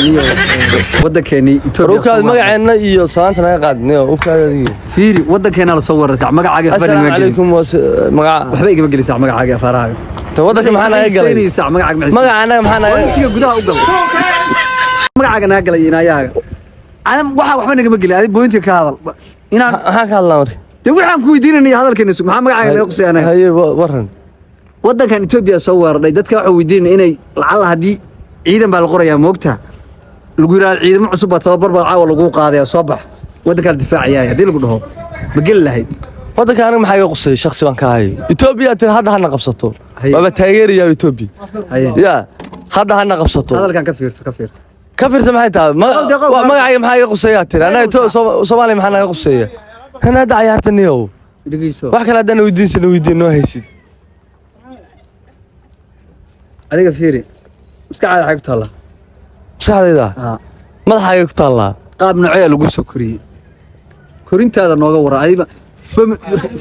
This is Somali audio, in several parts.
Niyo waddankeennii Itoobiya. Ukaad magaceenna iyo salaanta naga qaadniyo ukaad adiga. Fiiri, waddankeena la soo weeraray sax, magacaaga afar Assalaamu igama gelin. calaykum, magaca. Waxba igama gelin sax, magacaaga afaarahaaga. Ta waddanka maxaa naga galay? Sax, magacaaga maxay? Magaca annaga maxaa naga Intiga gudaha u gal. Magacaaga naga galay inaayahaaga. Adam waxa waxba nagama gelin, adiga point-iga ka hadal. Inaan maxaan ka hadlaa marka? Dee waxaan ku weydiinanaya hadalkeena sug, maxaa magacaaga naga qusay anaga? Haye, waran. Waddankan Itoobiya soo weeraray, dadka waxa weydiinaya inay lacala haddii ciidan baa la qorayaa, moogta lagu yiraahdo ciidamo cusub baa tababar baa caawa lagu qaadaya, soo bax, waddankaa la difaacaya, haddii lagu dhaho ma geli lahayd? Waddanka aniga maxaa iga qusay? Shaksi baan ka ahay. Etoobiya tir hadda hana qabsato. Haye. Waaba taageerayaa Etoobiya. Haye. Ya hadda hana qabsato. Hadalkan ka fiirso, ka fiirso. Ka fiirsa maxay tahay? Qow, qow, Magacayga maxaa iga quseeyaa tiri? Annaga Soomaaliya maxaa naga quseeya? Kan hadda cayaarta niyow. Dhegeyso. Wax kale haddaan weydiinsan weydiin noo haysid. Adiga fiiri, maskaxdaada waxay ku taallaa? Maskaxdayda madaxaagay ku taallaa. Qaab noocee lagu soo koriyey? Korintaada nooga warra. Adiba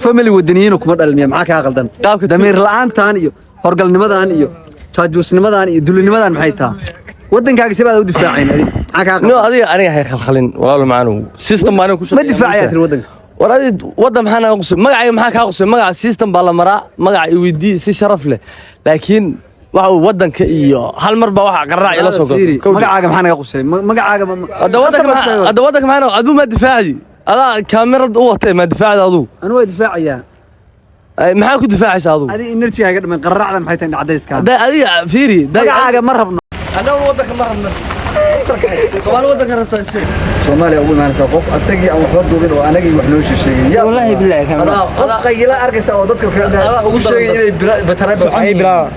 family wadaniyiina kuma dhalmiya, maxaa kaa qaldan? Qaabka damiir la'aantan iyo horgalnimadan iyo jaajuusnimadan iyo dulinimadan maxay taha? Waddankaaga si baad u difaacayn adiga, maxaa kaa No qaldan? Adiga aniga hay khalkhalin, walaalo macaanow. System baa aniga ku Ma shaqeeya. difaacayaa tiri waddanka? War adi waddan maxaa naga qusay? Magacayga maxaa kaa qusay? Magaca system baa la maraa, magaca i weydii si sharaf leh, laakiin waxa uu waddanka iyo hal mar baa waxa qaraac ila soo Fiiri, galo. Magacaaga maxaa naga qusay? Magacaaga Hadda waddanka maxaa, hadda waddanka maxaa? Aduu ma difaaci? Adaa kaamirad u watay, ma difaacda aduu? Anu waa difaacayaa. Ay, maxaa ku difaacaysa aduu? Adiga energy ga dhiman, qararacda maxay tahay, cadayska? Hadda adiga fiiri Magacaaga ma rabno. Annagu waddanka ma rabna. Soomaali waddanka rabtaa sheeg. Soomaaliya ugu imaanaysaa qof asagii aan waxba duubin oo anagii wax noo sheegay. Wallaahi billaahi Qof qayila arkaysa oo dadka Adaa ugu u sheegay inay batara. Ay bilaa.